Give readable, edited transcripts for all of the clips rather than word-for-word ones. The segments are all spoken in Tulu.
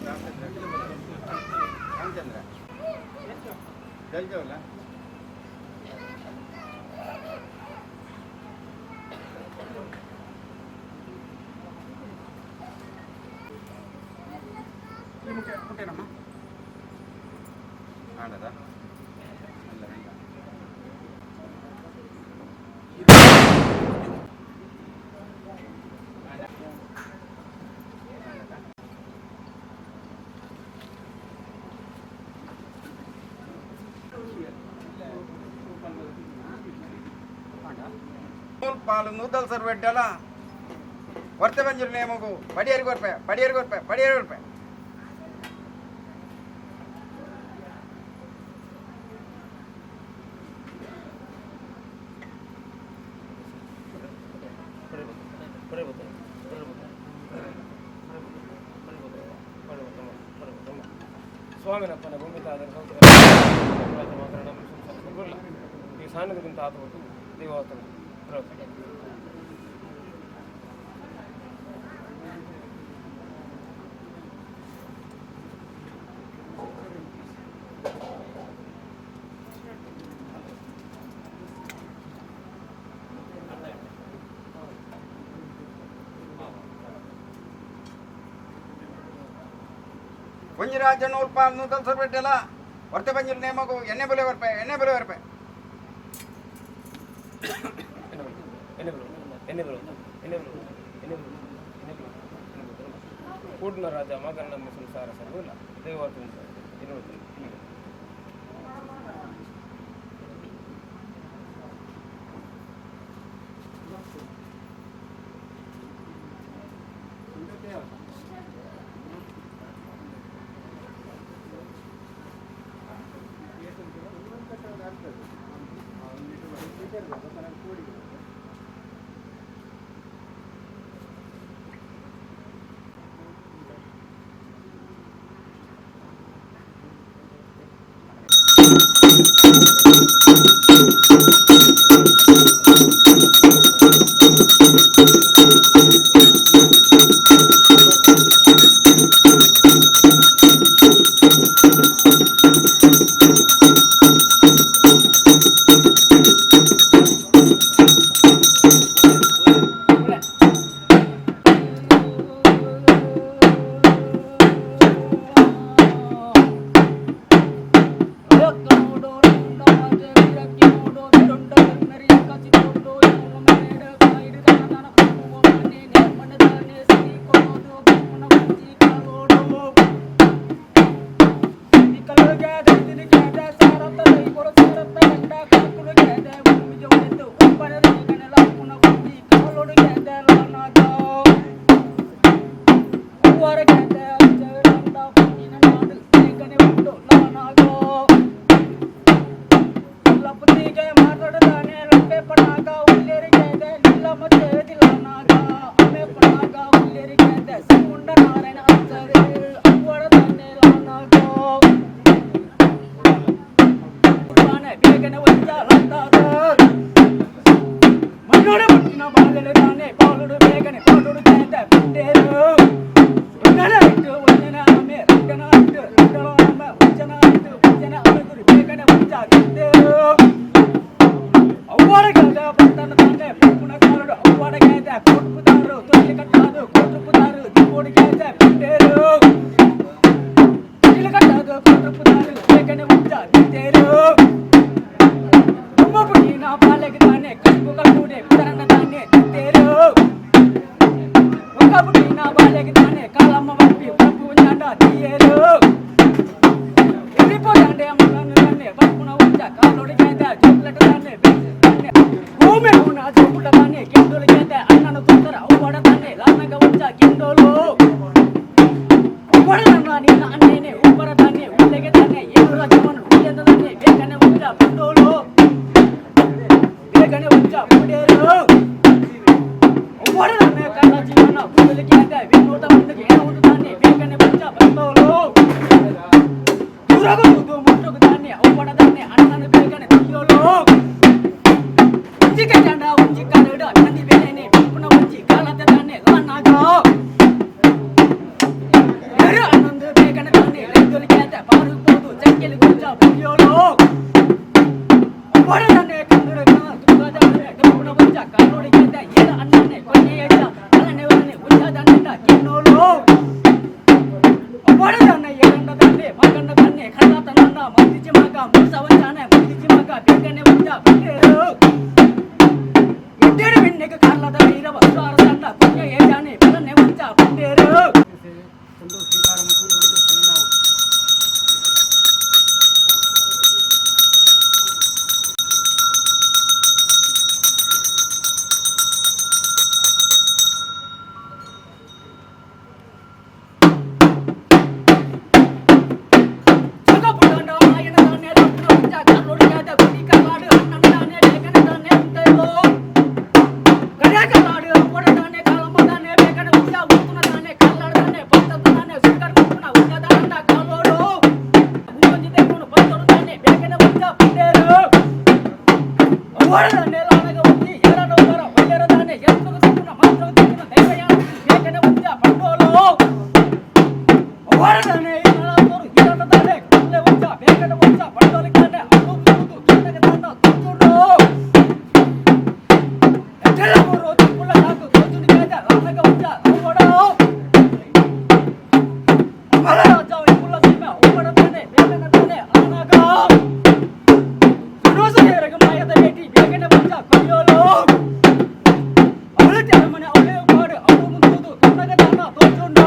Ramachandra ಜಲ್ಜವಲ್ಲ ಆಡದ ಅಲ್ಲ ಇಲ್ಲ. ಪಾಲು ನೂತಲ್ ಸರ್ ಬೆಟ್ಟಲ್ಲ ಹೊರ್ತೆ ಬಂಜಿರು ನೇಮಗು ಪಡಿಯರಿ ಕೊರ್ಪೆ ಪಡಿಯರಿ ಕೊರ್ಪೆ ಪಡಿಯರಿ ಕೊರ್ಪೆ. ಸ್ವಾಮಿನಪ್ಪನ ಭೂಮಿತಾದರ ಈ ಸಾನ್ನಿಧ್ಯದಿಂದ ಆತವತ್ತು ದೇವಾತನು. ಒಂಜಿ ನೂರು ಪಾಲು ನೂತಲ್ ಸರ್ ಬೆಟ್ಟಲ್ಲ ಹೊರ್ತೆ ಬಂಜಿರು ನೇಮಗು ಎಣ್ಣೆ ಬೆಲೆ ಕೊರ್ಪೆ ಎಣ್ಣೆ ಬೆಲೆ ಕೊರ್ಪೆ. ಕೂಡಿನ ರಾಜ ಮಗನ ನಮ್ಮ ಸಂಸಾರ ಸರ್ವಲ್ಲ ದೇವಾತು. ಮಂದಿಜಿ ಮಗ ಮೂಸವಂಚಾನೆ ಮಂದಿಜಿ ಮಗ ಬೇಗನೆ ಉಂಜ ಬಂಡೇರು ಎಡ್ಡೇಡು ಬೆಣ್ಣೆಗೆ ಕಾರ್ಲದ ವೀರ ವಸ್ತ್ರಾರ ತಂಡ ಕುಂಜ ಏಜಾನೆ ಬೆಲನೆ ಉಂಜ ಬಂಡೇರು. ಚೆಂಡು ಸ್ವೀಕಾರ ಮತ್ತು ನೋಡಿದ್ರೆ ನಾವು. ಜಗಪುಡಂಡ ಆಯನ ತಾನೆ ರತ್ನ ಉಂಜ ಕರ್ಲೊಡಿಯಾದ ಗುಡಿ ಕರ್ಲಾಡು ಅಣ್ಣನ ತಾನೆ ಬೇಗನೆ ತಾನೆ ಉಂಟೇವೋ ಗಡ್ಯ ಕರ್ಲಾಡು ಓಡದಾನೆ ಕಾಲಂಬದಾನೆ ಬೇಗನೆ ಉಂಜ ಉತ್ತುನ ತಾನೆ ಕರ್ಲಾಡದಾನೆ ಪತ್ತದಾನೆ ಸುಕರ್ ಮುಕ್ಕುನ ಉಂಜದಾಂಡ ಕಾಲೋಡು ಉಂಜೊಂಜಿ ದೇಗುನು ಪತ್ತೊಡು ತಾನೆ ಬೇಗನೆ ಉಂಜ ಪುಂಡೇರು ಓಡದಾನೆ ಲಾನಗ ಉಂಜಿ ಏರನ ಉಂಗರ ಒಯ್ಯರದಾನೆ ಯಂತ್ರಗ ಸುಕ್ಕುನ ಮಂತ್ರಗ ತಿಕ್ಕುನ ದೈವಯಾನ ಬೇಗನೆ ಉಂಜ ಪಂಡೋಲು ಓಡದಾನೆ ಇಳಾತೋರು ಇಳಾಟದಾನೆ ಕಲ್ಲೆ ಉಂಜ ಬೇಗನೆ ಉಂಜ ಪಂಡೋಲಿಕಾನೆ ಅಳು ಬುದು ಕಿನ್ನಗ ತಾನ ತುಜುಡು ಎಟ್ಟೆಲ್ಲ ತುಪ್ಪುಳ್ಳ ಸಾಕು ತೋಜುನಿ ಕಾಜ ಲಾನಗ ಉಂಜ ಓಡೋ ಮಹಾರಾಜ ಇಪ್ಪುಳ್ಳ ಸೀಮೆ ಓಡದಾನೆ ಬೇಗನೆ ತಾನೆ ಆನಾಗ ಸುರೋಸು ಮಾಯದ ಬೇಟಿ ಬೇಗನೆ ಉಂಜ ಕೊಯ್ಯೋಲು ಅವಳು ತೆರಮನೆ ಅವಳೇ ಪಾಡು ಅವಳು ಮುಂದುವುದು ಕನ್ನಗ ತಾನ ತೋಜುಂಡು.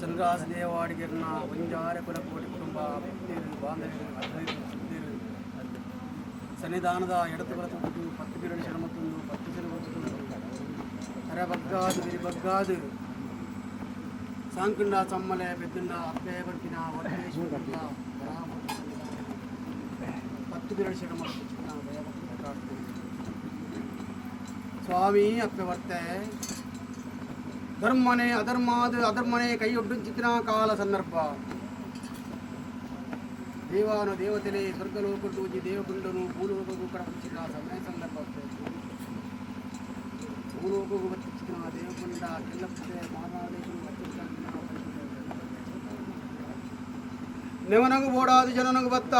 ಚಂದ್ರಹಾಸ ದೇವಾಡಿಗರ್ನ ಒಂಜಾರೆ ಕುಲ ಕೋಟಿ ಕುಟುಂಬ ಭಕ್ತರು, ಬಾಂಧವರು, ಅದ್ವೈತರು, ಸಿದ್ಧರು ಸನ್ನಿಧಾನದ ಎಡತು ಬಲತುಂಟು ಪತ್ತು ಬಿರಳು ಶರಮತ್ತೊಂದು ಪತ್ತು ಸೆರಮತ್ತೊಂದು ಅರೆ ಬಗ್ಗಾದು ಬಿರಿ ಬಗ್ಗಾದು ಸಾಂಕುಂಡ ಸಮ್ಮಲೆ ಬೆದ್ದುಂಡ ಅಪ್ಪೆ ಬಂಟಿನ ವರ್ತೇಶ್ವರ ಪತ್ತು ಬಿರಳು ಶರಮತ್ತು ಚಿನ್ನ ಭಯಭಕ್ತಿ ಪ್ರಾರ್ಥನೆ. ಸ್ವಾಮಿ ಅಪ್ಪೆ ವರ್ತೆ ಧರ್ಮನೇ ಅಧರ್ಮಾದ ಅಧರ್ಮನೇ ಕೈಯೊಡ್ಡುಂಚಿತಿನ ಕಾಲ ಸಂದರ್ಭ ದೇವಾನು ದೇವತೆಲೆ ಸ್ವರ್ಗಲೋಕಟೂಜಿ ದೇವಕುಂಡನು ಭೂಲೋಕಗೂ ಕಡಪುಚ್ಚಿನ ಸಮಯ ಸಂದರ್ಭ. ಭೂಲೋಕಗೂ ಬತ್ತಿಚ್ಚಿನ ದೇವಕುಂಡ ಕೆಲ್ಲಪ್ಪೆ ಮಾನಾದೇಶನು ನೆವನಗು ಬೋಡಾದು ಜನನಗು ಬತ್ತ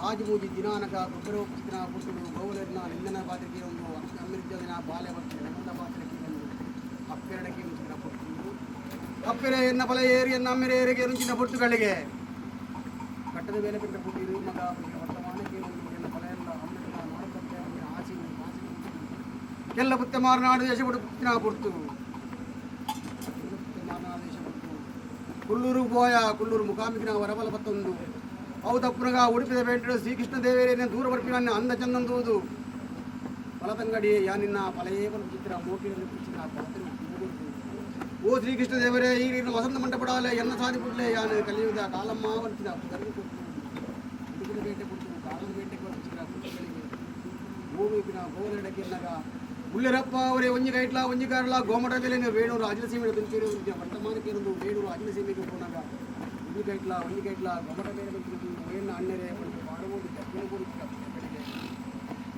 ಆಜುಬೂಜಿ ದಿನಾನಕ ಗೊಬ್ಬರ ಒಪ್ಪಿಸಿನ ಪುಟ್ಟುಡು ಗೌರನ್ನ ನಿಂದನ ಪಾತ್ರಿಕೆ ಒಂದು ಅಮೃತದಿನ ಬಾಲೆ ಬರ್ತೀನಿ ನೆವಂದ ಪಾತ್ರಿಕೆ ಒಂದು ಅಪ್ಪೆರಡಕ್ಕೆ ಮುಂಚಿನ ಪುಟ್ಟು ಅಪ್ಪೆರೆ ಎನ್ನ ಫಲ ಏರಿ ಎನ್ನ ಅಮ್ಮೆರೆ ಏರಿಗೆ ರುಂಚಿನ ಪುಟ್ಟುಗಳಿಗೆ ಕಟ್ಟದ ಮೇಲೆ ಬಿಟ್ಟ ಪುಟ್ಟಿರು ಮಗ ವರ್ತಮಾನಕ್ಕೆ ಒಂದು ಎನ್ನ ಫಲ ಎಲ್ಲ ಅಮೃತ ಮಾಡತಕ್ಕೆ ಆಸೆ ಆಸೆ ಕೆಲ್ಲ ಪುತ್ತೆ ಮಾರನಾಡು ದೇಶ ಬಿಡು ಪುತ್ತಿನ ಪುರ್ತು ಮಾರನಾಡು ದೇಶ ಪುಟ್ಟು ಕುಲ್ಲೂರು ಬೋಯ ಕುಲ್ಲೂರು ಮುಖಾಮಿಗಿನ ವರಬಲ ಪತ್ತೊಂದು ಅವು ತಪ್ಪುನಗ ಉಡುಪಿದ ಪೇಂಟೆ ಶ್ರೀಕೃಷ್ಣ ದೇವರೇನೆ ದೂರ ಬರ್ಪಿನ ಅಂದ ಚಂದಂದೂದು ಫಲತಂಗಡಿ ಯಾ ನಿನ್ನ ಫಲಯೇ ಚಿತ್ರ ಮೋಕಿನ ಚಿತ್ರ ಪಾತ್ರೆ. ಓ ಶ್ರೀಕೃಷ್ಣ ದೇವರೇ, ಈ ನೀನು ವಸಂತ ಮಂಟಪಡಾಲೆ ಎನ್ನ ಸಾಧಿ ಪುಡ್ಲೆ ಯಾನು ಕಲಿಯುವುದ ಕಾಲಮ್ಮ వంಚಿದ ಉಡುಪಿನ ಬೇಟೆ ಪುಟ್ಟು ಕಾಲದ ಬೇಟೆ ಚಿತ್ರ ಪುಟ್ಟುಗಳಿಗೆ ಭೂಮಿಪಿನ ಗೋದೆಡಕ್ಕೆನ್ನಗ ಉಳ್ಳೆರಪ್ಪ ಅವರೇ ಒಂಜಿ ಕೈಟ್ಲ ಒಂಜಿ ಕಾರ್ಲ ಗೋಮಟ ಮೇಲೆ ವೇಣೂರು ಅಜಿಲ ಸೀಮೆ ಬೆಂಚೂರು ವರ್ತಮಾನಕ್ಕೆ ಇರೋದು ವೇಣೂರು ಅಜಿಲ ಸೀಮೆಗೆ ಪೋನಾಗ ಒಂಜಿ ಕೈಟ್ಲ ಒಂಜಿ ಕೈಟ್ಲ ಗೊಮಟ ಮೇಲೆ ಬೆಂಚೂರು ವೇಣ ಅಣ್ಣರೆ ಒಂದು ಪಾಡುವುದು ಜಗ್ಗಿನ ಬೆಳಿಗ್ಗೆ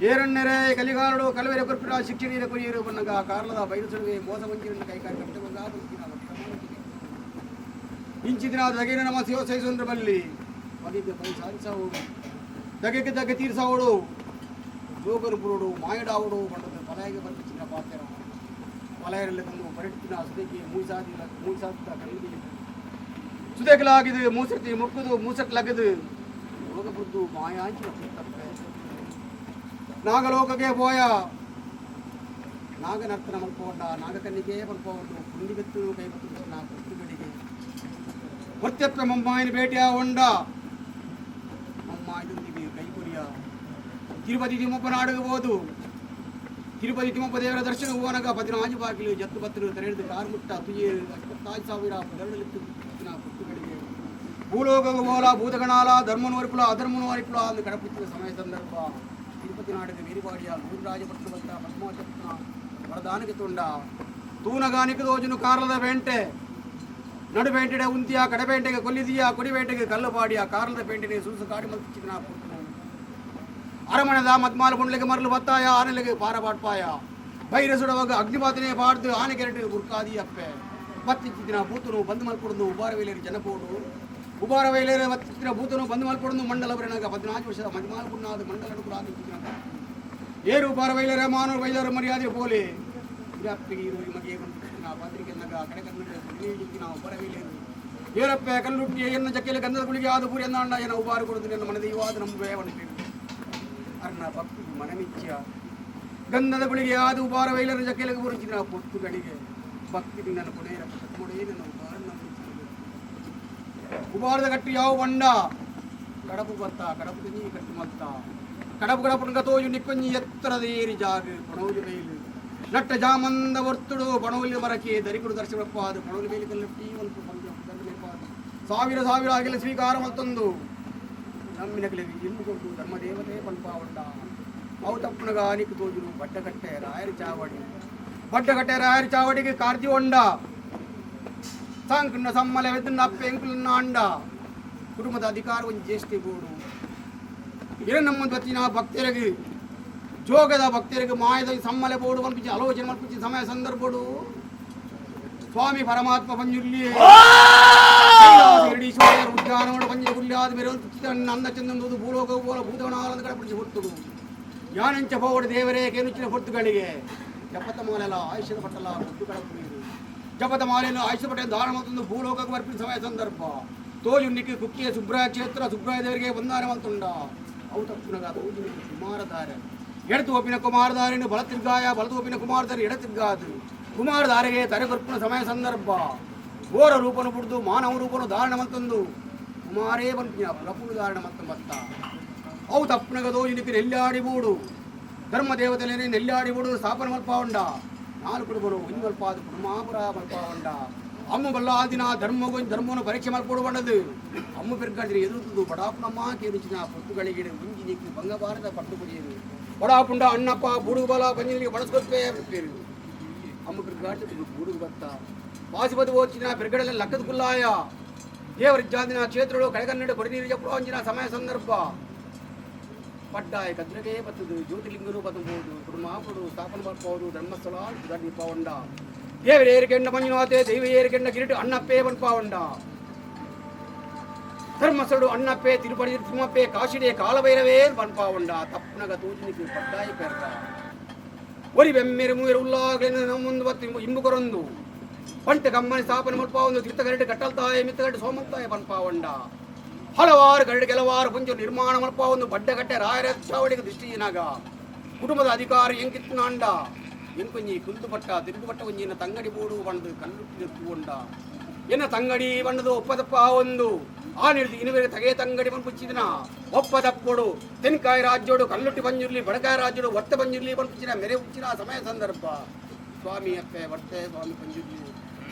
ಏರಣ್ಣರೆ ಕಲಿಗಾರಡು ಕಲವೆರೆ ಕೊರ್ಪಿನ ಶಿಕ್ಷಣೀರ ಕೊರಿಯರು ಬನ್ನಗ ಕಾರ್ಲದ ಬೈರು ಸುಡುವೆ ಮೋಸ ವಂಚಿರನ್ನ ಕೈಕಾರಿ ಕಟ್ಟೆಗೊಂದ ವರ್ತಮಾನಕ್ಕೆ ಇಂಚಿದಿನ ದಗಿನ ನಮ್ಮ ಶಿವ ಸಹಿಸುವಂದ್ರ ಬಲ್ಲಿ ಬಗೆಗೆ ಪೈ ಸಾಧಿಸಾವು ದಗೆಗೆ ದಗೆ ತೀರ್ಸಾವಡು ಜೋಗರು ಪುರುಡು ಮಾಯಡಾವಡು ಪಂಡದು ಪಲಾಯಿಗೆ ಬರ್ಪಿಚ್ಚಿನ ಪಾತ್ರ ಪಲಾಯರಲ್ಲಿ ತಂದು ಪರಿಟಿನ ಸುದೆಗೆ ಮೂಸಾದಿ ಮೂಸಾದ ಕಣ್ಣಿಗೆ ಸುದೆಗಲಾಗಿದೆ ಮೂಸತಿ ಮುಕ್ಕುದು ಮೂಸಟ್ಲಗದು ಲೋಕಬುದ್ದು ಮಾಯಾಂಚಿನ ತಪ್ಪೆ ನಾಗಲೋಕಕ್ಕೆ ಪೋಯ ನಾಗನರ್ತನ ಮಲ್ಪೋಂಡ ನಾಗಕನ್ನಿಗೆ ಮಲ್ಪೋಂಡು ಪುಂಡಿಬೆತ್ತು ಕೈಬತ್ತು ಪುಟ್ಟುಗಡಿಗೆ ಹೊರ್ತೆಪ್ಪ ಮಮ್ಮಾಯಿನ ಭೇಟಿಯ ಉಂಡ ಮಮ್ಮಾಯಿದೊಂದಿಗೆ ಕೈಕೊರಿಯ ತಿರುಪತಿ ತಿಮ್ಮಪ್ಪ ನಾಡಿಗೆ ಹೋದು ತಿರುಪತಿ ತಿಮ್ಮಪ್ಪ ದೇವರ ದರ್ಶನ ಹೋನಗ ಪದಿನಾಜು ಬಾಗಿಲು ಜತ್ತು ಬತ್ತಲು ತೆರೆದು ಕಾರ್ಮುಟ್ಟ ತುಯ್ಯೇರು 75,000 ಎರಡಲಿತ್ತು ಪುಟ್ಟುಗಳಿಗೆ ಭೂಲೋಕ ಗೋಲ ಭೂತಗಣಾಲ ಧರ್ಮನೋರಿಪುಲ ಅಧರ್ಮನೋರಿಪುಲ ಅಂದು ಕಡಪುತ್ತಿನ ಸಮಯ ಸಂದರ್ಭ ತಿರುಪತಿ ನಾಡಿಗೆ ವೀರಿಪಾಡಿಯ ನೂರು ಬಂತ ಪದ್ಮಾಚಪ್ನ ವರದಾನಕ್ಕೆ ತುಂಡ ತೂನಗಾನಿಕ ದೋಜನು ಕಾರ್ಲದ ಪೇಂಟೆ ನಡುಪೇಂಟೆಡೆ ಉಂತಿಯ ಕಡಪೇಂಟೆಗೆ ಕೊಲ್ಲಿದಿಯ ಕೊಡಿಪೇಂಟೆಗೆ ಕಲ್ಲುಪಾಡಿಯ ಕಾರ್ಲದ ಪೇಂಟೆಗೆ ಸೂಸು ಕಾಡಿ ಮಲ್ತಿಚ್ಚಿನ ಪುಟ್ಟನು ಅರಮಣದ ಮದ್ಮಾಲ ಗುಂಡ್ಲಿಗೆ ಮರಳು ಬತ್ತಾಯ ಆನೆಲೆಗೆ ಪಾರ ಪಾಟ್ಪಾಯ ಬೈರಸುಡವಾಗ ಅಗ್ನಿಪಾತನೆ ಪಾಡ್ದು ಆನೆ ಕೆರಟು ಗುರ್ಕಾದಿ ಅಪ್ಪೆ ಬತ್ತಿಚ್ಚಿನ ಬೂತನು ಬಂದ್ ಮಲ್ಪೊಡದು ಉಬಾರ ವೇಲೇರು ಜನಪೋಡು ಉಬಾರ ವೇಲೇರು ಬತ್ತಿಚ್ಚಿನ ಬೂತನು ಬಂದ್ ಮಲ್ಪೊಡದು ಮಂಡಲ ಬರಣಗ 14 ವರ್ಷದ ಮದ್ಮಾಲ ಗುಣ್ಣಾದ ಮಂಡಲ ಅಡುಕುರಾದಿಚ್ಚಿನ ಏರು ಉಬಾರ ವೈಲರ ಮಾನವ ವೈಲರ ಮರ್ಯಾದೆ ಪೋಲೆ ಇರಪ್ಪಿಗೆ ಇರು ಮಗೆ ಬಂದಿನ ಪಾತ್ರಿಕೆ ನಗ ಕಡೆ ಕನ್ನಡ ಉಬಾರ ವೇಲೇರು ಏರಪ್ಪೆ ಕಲ್ಲುಟ್ಟಿ ಎನ್ನ ಜಕ್ಕೆಲೆ ಗಂಧದ ಗುಳಿಗೆ ಆದ ಪೂರಿ ಎಂದಾಂಡ ಏನ ಉಬಾರು ಕೊಡುದು ನಿನ್ನ ಮನದ ಇವಾದ ನಂಬುವೆ వంటి ಅರ್ಣ ಭಕ್ತಿ ಮನಮಿಚ್ಯ ಗಂಧದ ಗುಳಿಗೆ ಆದ ಉಬಾರ ವೈಲರ ಜಕ್ಕೆಲೆಗೆ ಬರುಚಿನ ಪೊತ್ತುಗಳಿಗೆ ಭಕ್ತಿ ನನ್ನ ಕೊನೆಯರಪ್ಪ ತಮ್ಮೊಡೆ ನನ್ನ ಉಬಾರ ಉಬಾರದ ಕಟ್ಟು ಯಾವ ಬಂಡ ಕಡಪು ಬತ್ತ ಕಡಪು ನೀ ಕಟ್ಟು ಮತ್ತ ಕಡಪು ಕಡಪು ತೋಜು ನಿಕ್ಕೊಂಜಿ ಎತ್ತರದ ಏರಿ ಜಾಗ ಪಣೋಲಿ ಬೈಲು ನಟ್ಟ ಜಾಮಂದ ಒರ್ತುಡು ಪಣೋಲಿ ಮರಕ್ಕೆ ದರಿಕುಡು ದರ್ಶನಪ್ಪ ಅದು ಪಣೋಲಿ ಬೈಲು ಕಲ್ಲಟ್ಟಿ ಒಂದು ಸಾವಿರ ಸಾವಿರ ಆಗಿಲ್ಲ ಸ್ವೀಕಾರ ಮತ್ತೊಂದು ನಮ್ಮಿನಗಲೆ ಇನ್ನು ಧರ್ಮದೇವತೆ ಪನ್ಪಾವಂಡ ಅವು ತಪ್ಪುನಗ ಆನಿಕ್ ತೋಜುನು ಬಡ್ಡಕಟ್ಟೆ ರಾಯರ ಚಾವಡಿ ಬಡ್ಡಕಟ್ಟೆ ರಾಯರ ಚಾವಡಿಗೆ ಕಾರ್ತಿ ಹೊಂಡ ಸಾಂಕುన్న ಸಮ್ಮಲೆ ವೆದ್ದುన్న ಅಪ್ಪೆ ಎಂಕುಲನ್ನ ಅಂಡ ಕುಟುಂಬದ ಅಧಿಕಾರ ಒಂದು ಜ್ಯೇಷ್ಠ ಬೋಡು ಇರ ನಮ್ಮ ಬತ್ತಿನ ಭಕ್ತರಿಗೆ ಜೋಗದ ಭಕ್ತರಿಗೆ ಮಾಯದ ಸಮ್ಮಲೆ ಬೋಡು ಮಲ್ಪಿಂಚಿ ಆಲೋಚನೆ ಮಲ್ಪಿಂಚಿ ಸಮಯ ಸಂದರ್ಭಡು ಸ್ವಾಮಿ ಪರಮಾತ್ಮ ಪಂಜುರ್ಲಿ ಉದ್ಯಾನವನ ಪಂಜ ಗುಲ್ಯಾದ ಮೇರೆ ಅಂದ ಚಂದಂದು ಭೂಲೋಕ ಬೋಲ ಭೂತವನಾಲಂದ ಕಡೆ ಹೊರ್ತುಡು ಯಾನೆಂಚ ಪೋವಡು ದೇವರೇ ಕೇನುಚ್ಚಿನ ಹೊರ್ತುಗಳಿಗೆ ಜಪತ ಮಾಲೆಲ್ಲ ಆಯುಷ್ಯದ ಪಟ್ಟಲ ಕೊಟ್ಟು ಕಡಪುರಿಯರು ಜಪತ ಮಾಲೆಯನ್ನು ಆಯುಷ್ಯ ಪಟ್ಟ ದಾನ ಮತ್ತೊಂದು ಭೂಲೋಕಕ್ಕೆ ಬರ್ಪಿನ ಸಮಯ ಸಂದರ್ಭ ತೋಜುನ್ನಿಕ್ಕೆ ಕುಕ್ಕಿಯ ಸುಬ್ರಾಯ ಕ್ಷೇತ್ರ ಸುಬ್ರಾಯ ದೇವರಿಗೆ ಬಂದಾನೆ ಮಲ್ತುಂಡ ಅವು ತಪ್ಪುನಗ ತೋಜುನಿಕ್ಕೆ ಕುಮಾರಧಾರೆ ಎಡತು ಒಪ್ಪಿನ ಕುಮಾರಧಾರೆಯನ್ನು ಬಲ ತಿರ್ಗಾಯ ಬಲತು ಒಪ್ಪಿನ ಕುಮಾರಧಾರೆ ಎಡ ತಿರ್ಗಾದು ಕುಮಾರಧಾರೆಗೆ ತರೆ ಕೊರ್ಪಿನ ಸಮಯ ಸಂದರ್ಭ ಘೋರ ರೂಪನು ಬುಡ್ದು ಮಾನವ ರೂಪನು ಧಾರಣ ಮಲ್ತೊಂದು ಕುಮಾರೇ ಪನ್ಪಿನ ಪ್ರಪುನು ಧಾರಣ ಮಲ್ತ ಬತ್ತ ಅವು ತಪ್ಪನಗದೋ ಇನಿಕೆ ನೆಲ್ಲಾಡಿ ಬೂಡು ಧರ್ಮ ದೇವತೆಲೇನೆ ನೆಲ್ಲಾಡಿ ಬೂಡು ಸ್ಥಾಪನೆ ಮಲ್ಪಾವುಂಡ ನಾಲ್ಕು ಕುಡುಬರು ಒಂಜಿ ಮಲ್ಪಾದು ಕುಡುಮಾಪುರ ಮಲ್ಪಾವುಂಡ ಅಮ್ಮ ಬಲ್ಲಾದಿನ ಧರ್ಮಗೊಂಜಿ ಧರ್ಮವನ್ನು ಪರೀಕ್ಷೆ ಮಲ್ಪೋಡು ಬಂಡದು ಅಮ್ಮ ಪೆರ್ಗಾಡಿದ್ರೆ ಎದುರುತ್ತದು ಬಡಾಪುನಮ್ಮ ಕೇರುಚಿನ ಪೊತ್ತುಗಳಿಗೆ ಒಂಜಿ ನೀಕು ಬಂಗಬಾರದ ಪಟ್ಟು ಕುಡಿಯರು ಬಡಾಪುಂಡ ಅಣ್ಣಪ್ಪ ಬೂಡುಗು ಬಲ ಬಂಜಿನಿಗೆ ಬಳಸ್ಕೊತ್ಪೇ ಪೇರು ಅಮ್ಮ ಪೆರ್ಗಾಡಿದ್ರೆ ಬೂಡುಗು ಬತ್ತ ವಾಸಿಪತಿ ಓಚಿನ ಪೆರ್ಗಡಲೆ ಲಕ್ಕದ ಕುಲ್ಲಾಯ ದೇವರಿಜ್ಜಾದಿನ ಕ್ಷೇತ್ರಗಳು ಕಡೆಗನ್ನಡ ಕೊಡಿನೀರು ಜಪ್ಪು ಅಂಜಿನ ಸಮಯ ಸಂದರ್ಭ ಪಡ್ಡಾಯ ಕದ್ರಗೆ ಬತ್ತದು ಜ್ಯೋತಿರ್ಲಿಂಗರು ಬತ್ತಬಹುದು ಕುಟುಂಬಾಪುಡು ಸ್ಥಾಪನೆ ಮಾಡ್ಬೋದು ಧರ್ಮಸ್ಥಳ ದೀಪವಂಡ ದೇವರ ಏರಿಕೆಂಡ ಮಂಜುನಾಥೆ ದೈವ ಏರಿಕೆಂಡ ಕಿರೀಟ ಅಣ್ಣಪ್ಪೇ ಬನ್ಪಾವಂಡ ಧರ್ಮಸ್ಥಳು ಅಣ್ಣಪ್ಪೆ ತಿರುಪತಿ ತಿಮ್ಮಪ್ಪೆ ಕಾಶಿಡೆ ಕಾಲಭೈರವೇ ಬನ್ಪಾವಂಡ ತಪ್ಪನಗ ತೂಜಿನಿಗೆ ಪಡ್ಡಾಯ ಪೆರ್ದ ಒರಿ ಬೆಮ್ಮೆರು ಮೂರು ಉಲ್ಲಾಗಲಿನ ನಮ್ಮೊಂದು ಬತ್ತು ಇಂಬು ಕೊರೊಂದು పంట కమ్మని స్థాపన మల్పావంದು ತೀರ್ಥಗರಡು ಕಟ್ಟಲ್ತಾಯ ಮಿತ್ತಗರಡು ಸೋಮಲ್ತಾಯ ಪನ್ಪಾವಂಡ ಹಲವಾರು ಗರಡು ಕೆಲವಾರು ಪುಂಜು ನಿರ್ಮಾಣ ಮಲ್ಪಾವೊಂದು ಬಡ್ಡಗಟ್ಟೆ ರಾಯರ ಚಾವಡಿಗೆ ದೃಷ್ಟಿಯಿನಾಗ ಕುಟುಂಬದ ಅಧಿಕಾರಿ ಎಂಕಿತ್ನಾಂಡ ಎಂಕೊಂಜಿ ಕುಂದು ಪಟ್ಟ ತಿರುಗು ಪಟ್ಟ ಒಂಜಿನ ತಂಗಡಿ ಬೋಡು ಬಂದು ಕಲ್ಲುಟ್ಟಿ ತೂಂಡ ಎನ್ನ ತಂಗಡಿ ಬಣ್ಣದು ಒಪ್ಪದಪ್ಪ ಒಂದು ಆ ನಿಡ್ದು ಇನುವೆಗೆ ತಗೆ ತಂಗಡಿ ಪನ್ಪುಚ್ಚಿದನ ಒಪ್ಪದಪ್ಪೊಡು ತೆನ್ಕಾಯಿ ರಾಜ್ಯೋಡು ಕಲ್ಲುಟ್ಟಿ ಬಂಜಿರ್ಲಿ ಬಡಕಾಯಿ ರಾಜ್ಯೋಡು ಒತ್ತ ಬಂಜಿರ್ಲಿ ಪನ್ಪುಚ್ಚಿನ ಮೆರೆ ಉಚ್ಚಿನ ಸಮಯ ಸಂದರ್ಭ ಸ್ವಾಮಿ ಅಪ್ಪೆ ವರ್ತೆ ಸ್ವಾಮಿ ಪಂಜುರ್ಲಿ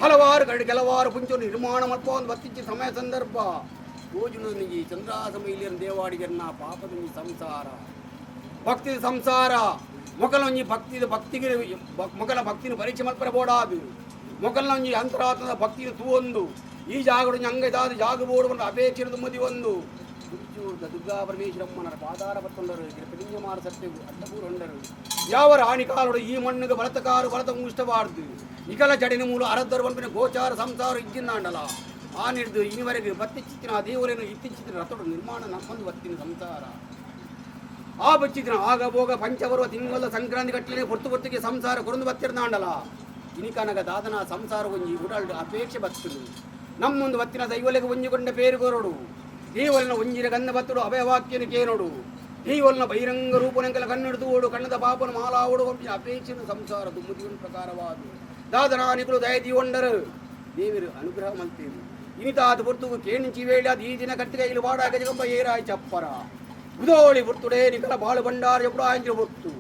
ಹಲವಾರು ಗರಡು ಕೆಲವಾರು ಪುಂಚು ನಿರ್ಮಾಣ ಮಲ್ಪೊಂದು ಬತ್ತಿಚ್ಚಿ ಸಮಯ ಸಂದರ್ಭ ತೋಜುನುನಿಗೆ ಚಂದ್ರಾಸಮ ಇಲ್ಲಿನ ದೇವಾಡಿಗರ್ನ ಪಾಪದೊಂಜಿ ಸಂಸಾರ ಭಕ್ತಿ ಸಂಸಾರ ಮೊಕಲೊಂಜಿ ಭಕ್ತಿದ ಭಕ್ತಿಗೆ ಮೊಕಲ ಭಕ್ತಿನ ಪರೀಕ್ಷೆ ಮಲ್ಪರ ಬೋಡಾದು ಮೊಕಲೊಂಜಿ ಅಂತರಾತ್ಮದ ಭಕ್ತಿನ ತೂವೊಂದು ಈ ಜಾಗಡು ಅಂಗದಾದ ಜಾಗ ಬೋಡು ಬಂದ ಅಪೇಕ್ಷೆ ತುಮ್ಮದಿ ಒಂದು ದುರ್ಜೂರ್ದ ದುರ್ಗಾ ಪರಮೇಶ್ವರಮ್ಮನರ ಪಾದಾರ ಪತ್ತೊಂಡರು ಪಿರಿಂಜಮಾರ ಸತ್ಯವು ಅಡ್ಡಪೂರೊಂಡರು ಯಾವ ರಾಣಿಕಾಲುಡು ಈ ಮಣ್ಣುಗೆ ಬಲತಕಾರು ಬಲತ ಮುಷ್ಟಬಾರ್ದು ನಿಕಲ ಜಡಿನ ಮೂಲ ಅರದ್ದರು ಪನ್ಪಿನ ಗೋಚಾರ ಸಂಸಾರ ಇಜ್ಜಿಂದಾಂಡಲ ಆ ನಿರ್ದು ಇನಿವರೆಗೆ ಬತ್ತಿಚ್ಚಿನ ದೇವರೇನು ಇತ್ತೀಚಿನ ರಥಡು ನಿರ್ಮಾಣ ನಮ್ಮೊಂದು ಬತ್ತಿನ ಸಂಸಾರ ಆ ಬಚ್ಚಿದಿನ ಆಗ ಭೋಗ ಪಂಚಬರುವ ತಿಂಗಳ ಸಂಕ್ರಾಂತಿ ಕಟ್ಟಲೆ ಪೊರ್ತು ಪೊರ್ತಿಗೆ ಸಂಸಾರ ಕೊರಂದು ಬತ್ತಿರ್ದಾಂಡಲ ಇನಿಕನಗ ದಾದನ ಸಂಸಾರ ಒಂಜಿ ಉಡಲ್ಡು ಅಪೇಕ್ಷೆ ಬತ್ತುನು ನಮ್ಮೊಂದು ಬತ್ತಿನ ದೈವಲೆಗೆ ಒಂಜಿಕೊಂಡ ಪೇರುಗೊರಡು ದೇವಲನ ಒಂಜಿನ ಗಂಧ ಬತ್ತುಡು ಅಭಯವಾಕ್ಯನ ಕೇನೋಡು ದೇವಲನ ಬಹಿರಂಗ ರೂಪನೆಂಕಲ ಕಣ್ಣಿಡ್ದು ಓಡು ಕಣ್ಣದ ಪಾಪನ ಮಾಲಾವಡು ವಂಪಿನ ಅಪೇಕ್ಷೆನ ಸಂಸಾರ ದುಮ್ಮದಿವನ್ ಪ್ರಕಾರವಾದು ದಾದನ ನಿಕುಲು ದಯದೀವೊಂಡರು ದೇವರು ಅನುಗ್ರಹ ಮಲ್ತೇವೆ ಇನಿತಾದ ಪೊರ್ತುಗು ಕೇಣಿಂಚಿ ವೇಳೆ ಅದು ಈ ದಿನ ಕಟ್ಟಿಗೆ ಇಲ್ಲಿ ವಾಡ ಗಜಗಂಬ ಏರಾಯಿ ಚಪ್ಪರ ಉದೋಳಿ ಬುರ್ತುಡೆ ನಿಕಲ ಬಾಳು ಭಂಡಾರ ಎಪ್ಪಡ ಆಂಜಿನ ಬುರ್ತು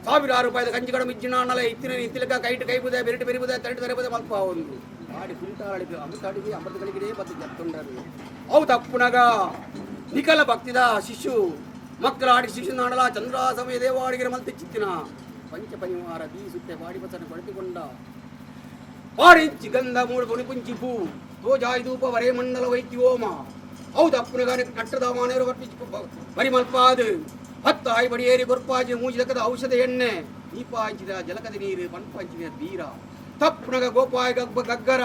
ಸಾವಿರಾರು ರೂಪಾಯಿದ ಕಂಚಿಕಡ ಮಿಜ್ಜಿನಾಣಲ ಇತ್ತಿನ ಇತ್ತಿಲಕ ಕೈಟು ಕೈಬುದೆ ಬೆರಟು ಬೆರಿಬುದೆ ತರಟು ತರಬುದೆ ಮಲ್ಪ ಒಂದು ಆಡಿ ಕುಂಟಾಳಿಗೆ ಅಮೃತ ಅಡಿಗೆ ಅಮೃತಗಳಿಗೆ ಬತ್ತು ಜತ್ತುಂಡರು ಅವು ತಪ್ಪುನಗ ನಿಕಲ ಭಕ್ತಿದ ಶಿಶು ಮಕ್ಕಳ ಆಡಿ ಶಿಶು ನಾಡಲ ಚಂದ್ರಾಸಮಯ ದೇವಾಡಿಗೆ ಮಲ್ತಿಚ್ಚಿತ್ತಿನ ಪಂಚ ಪರಿವಾರ ಬೀಸುತ್ತೆ ಬಾಡಿ ಬಸನ ಕೊಳೆತುಕೊಂಡ ಆರೆಂಚಿ ಗಂಧ ಮೂಡು ಕೊಣಿಪುಂಚಿ ಪೂ ತೋಜಾಯಿ ಧೂಪ ವರೇ ಮಂಡಲ ವೈದ್ಯೋಮ ಹೌದು ಅಪ್ಪನಗಾನ ಕಟ್ಟದ ಮಾನೆಯವರು ವರ್ಪಿಸಿ ಬರಿಮಲ್ಪಾದು ಹತ್ತಾಯಿ ಬಡಿಯೇರಿ ಗೊರ್ಪಾಜಿ ಮೂಜಿದಕದ ಔಷಧ ಎಣ್ಣೆ ದೀಪಾಂಚಿದ ಜಲಕದ ನೀರು ಪಂಪಾಂಚಿದ ಬೀರ ತಪ್ಪುನಗ ಗೋಪಾಯ ಗಬ್ಬ ಗಗ್ಗರ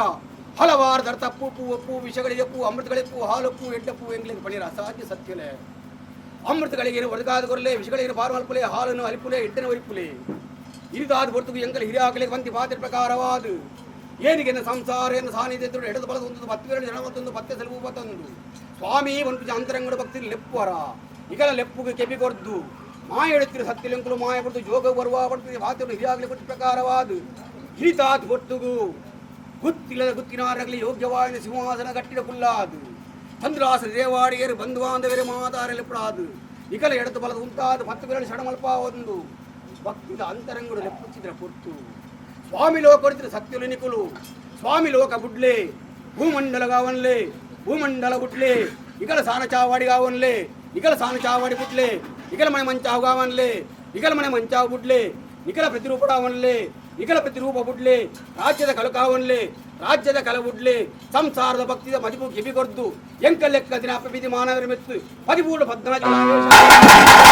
ಹಲವಾರು ದರ ತಪ್ಪು ಪೂ ಒಪ್ಪು ವಿಷಗಳಿಗೆಪ್ಪು ಅಮೃತಗಳಿಪ್ಪು ಹಾಲಪ್ಪು ಎಡ್ಡಪ್ಪು ಎಂಗ್ಲಿಗೆ ಪಣಿರ ಅಸಾಧ್ಯ ಸತ್ಯಲೆ ಅಮೃತಗಳಿಗೆ ಒದಗಾದ ಕೊರಲೆ ವಿಷಗಳಿಗೆ ಪಾರು ಹಾಲನ್ನು ಅಲಿಪುಲೆ ಎಡ್ಡನ ಒರಿಪುಲೆ ಇರಿದಾದ ಹೊರತು ಎಂಕಲ ಹಿರಿಯಾಕಲಿಗೆ ಬಂತಿ ಪಾತ್ರೆ ಪ್ರಕಾರವಾದು ಏನಿಗೆನ ಸಂಸಾರ ಏನು ಸಾನ್ನಿಧ್ಯ ಎಡದ ಬಲದ ಒಂದು ಪತ್ತು ಎರಡು ಜನ ಮತ್ತೊಂದು ಪತ್ತೆ ಸೆಲುವು ಪತ್ತೊಂದು ಸ್ವಾಮಿ ಒಂದು ಅಂತರಂಗಡ ಭಕ್ತಿ ಲೆಪ್ಪುವರ ಇಗಲ ಲೆಪ್ಪುಗೆ ಕೆಬಿ ಕೊರ್ದು ಮಾಯ ಎಳುತ್ತಿರು ಸತ್ಯಲೆಂಕುಲು ಮಾಯ ಪಡ್ದು ಜೋಗ ಬರುವ ಪಡ್ತು ಪಾತ್ರೆ ಹಿರಿಯಾಗಲಿ ಕೊಟ್ಟು ಪ್ರಕಾರವಾದು ಹಿರಿತಾತ್ ಹೊರ್ತುಗು ಗುತ್ತಿಲ್ಲದ ಗುತ್ತಿನಾರಗಲಿ ಯೋಗ್ಯವಾದ ಸಿಂಹಾಸನ ಕಟ್ಟಿದ ಕುಲ್ಲಾದು ಚಂದ್ರಾಸ ದೇವಾಡಿಯರು ಬಂಧುವಾಂಧವರೇ ಮಾತಾರಲೆಪ್ಪಡಾದು ಇಕಲ ಎಡತು ಬಲದ ಉಂಟಾದ ಪತ್ತು ಬೆರಳು ಶಡಮಲ್ಪ ಒಂದು ಭಕ್ತಿದ ಅಂತರಂಗಡು ಲೆಪ್ಪುಚ್ಚಿದ್ರ ಪೊರ್ತು ಸ್ವಾಮಿ ಲೋಕ ಕೊಡ್ತಿರ ಸತ್ಯಲು ನಿಕುಲು ಸ್ವಾಮಿ ಲೋಕ ಬುಡ್ಲೆ ಭೂಮಂಡಲ ಗಾವನ್ಲೆ ಭೂಮಂಡಲ ಬುಡ್ಲೆ ಇಕಲ ಸಾನ ಚಾವಾಡಿ ಗಾವನ್ಲೆ ಇಕಲ ಸಾನ ಚಾವಾಡಿ ಬುಡ್ಲೆ ಇಕಲ ಮನೆ ಮಂಚಾವು ಗಾವನ್ಲೆ ಇಕಲ ಮನೆ ಮಂಚಾವು ಬುಡ್ಲೆ ನಿಖಲ ಪ್ರತಿರೂಪಡಾವನ್ಲೆ ನಿಖಲ ಪ್ರತಿರೂಪ ಬುಡ್ಲೆ ರಾಜ್ಯದ ಕಲಕಾವನ್ಲೆ ರಾಜ್ಯದ ಕಲ ಬುಡ್ಲೆ ಸಂಸಾರದ ಭಕ್ತಿದ ಮದಿಪು ಕಿವಿ ಕೊರ್ದು ಎಂಕ ಲೆಕ್ಕ ದಿನ ಅಪವಿಧಿ ಮಾನವರ ಮೆತ್ತು 13 14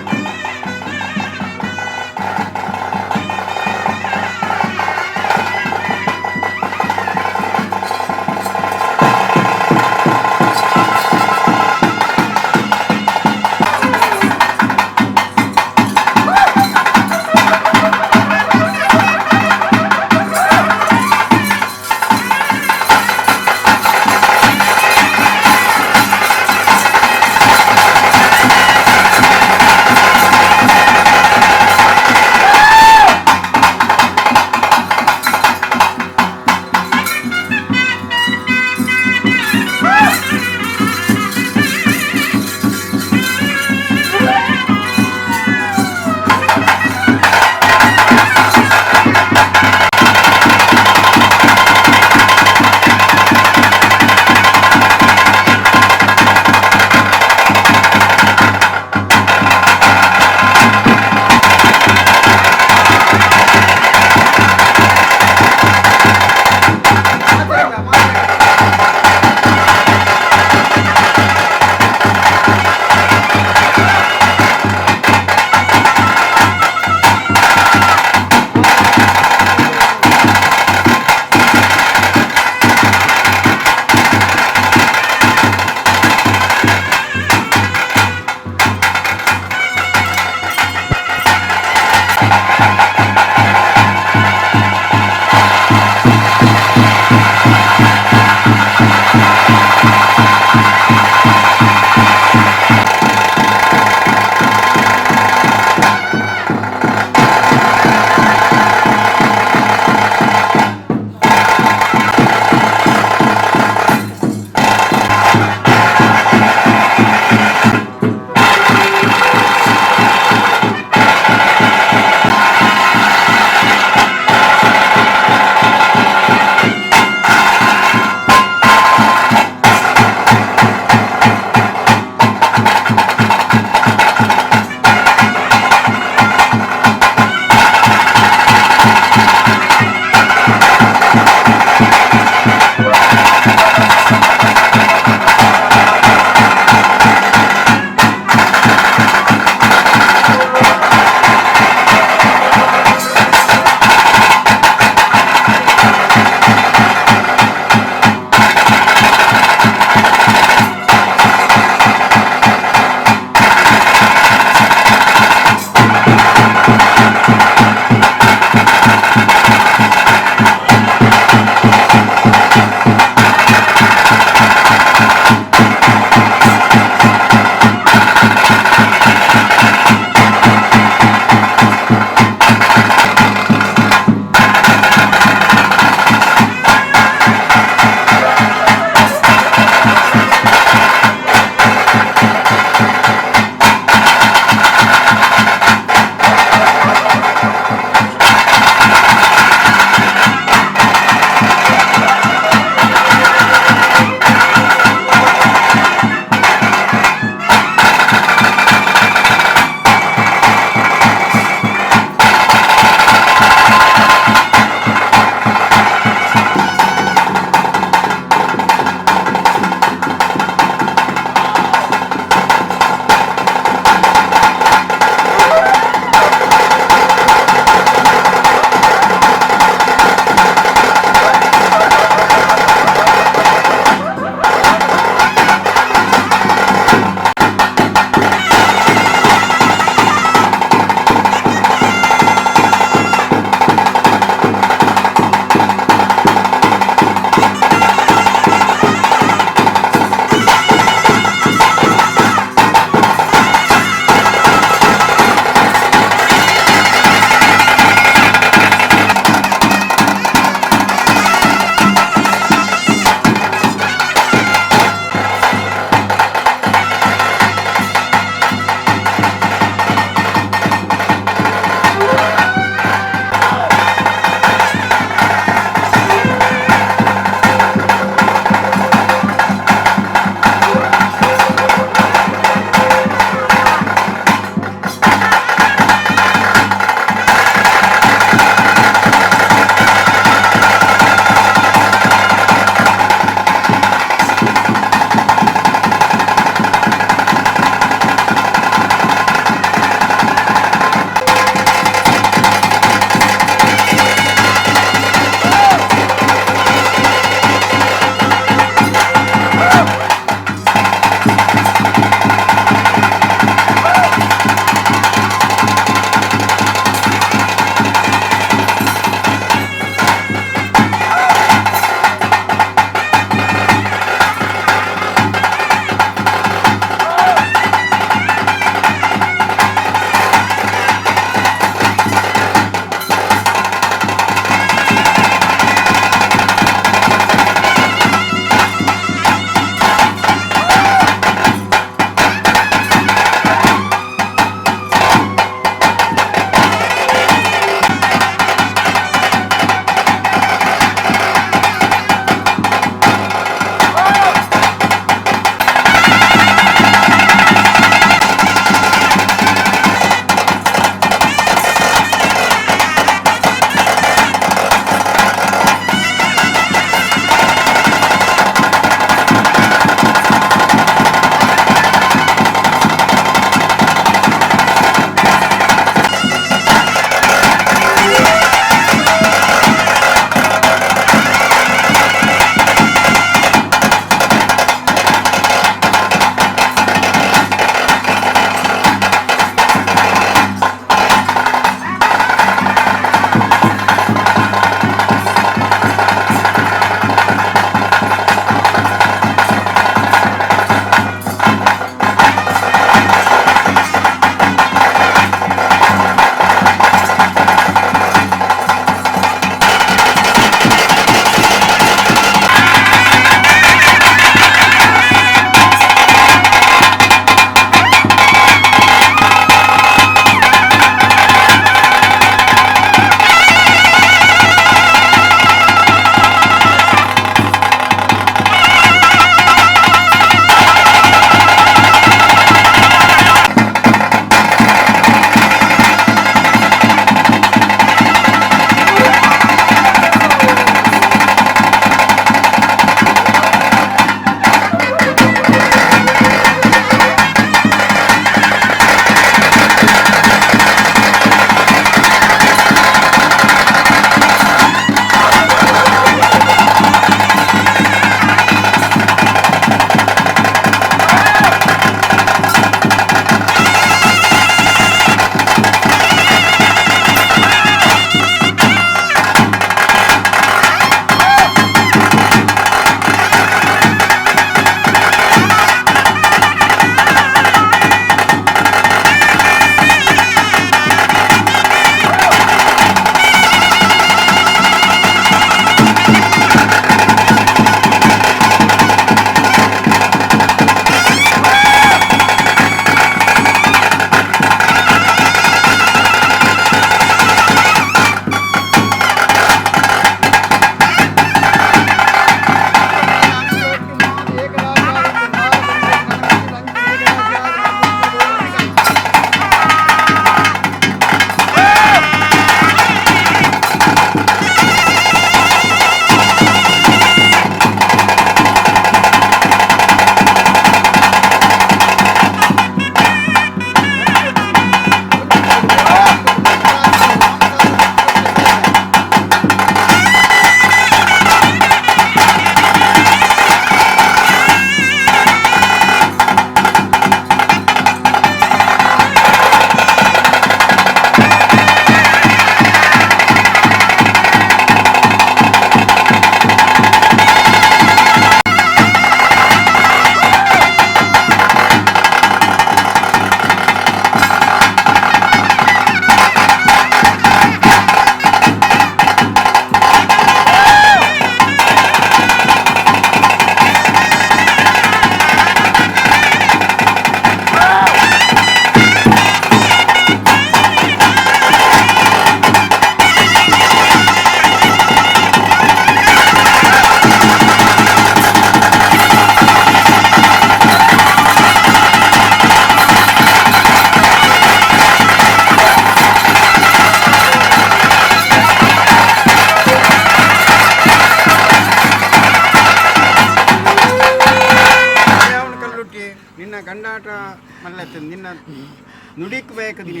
ನುಡಿಕ್ ಬೇಕು ದಿನ.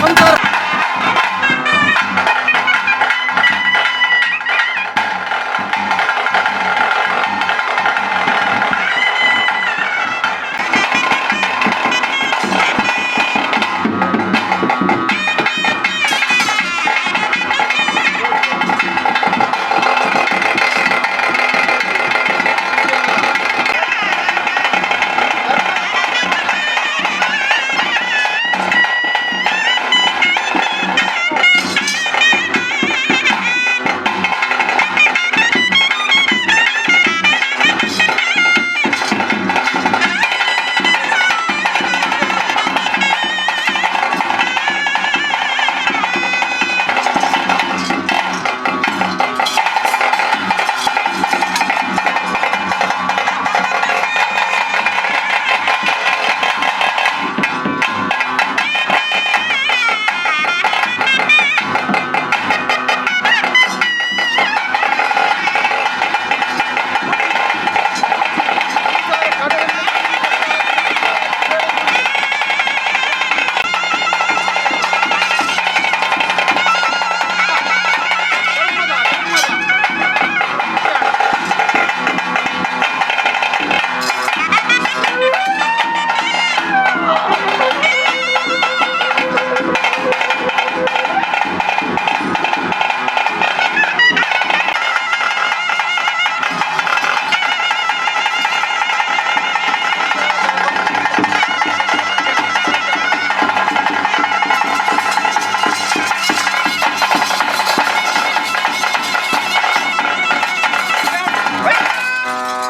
ಸಂಸಾರ.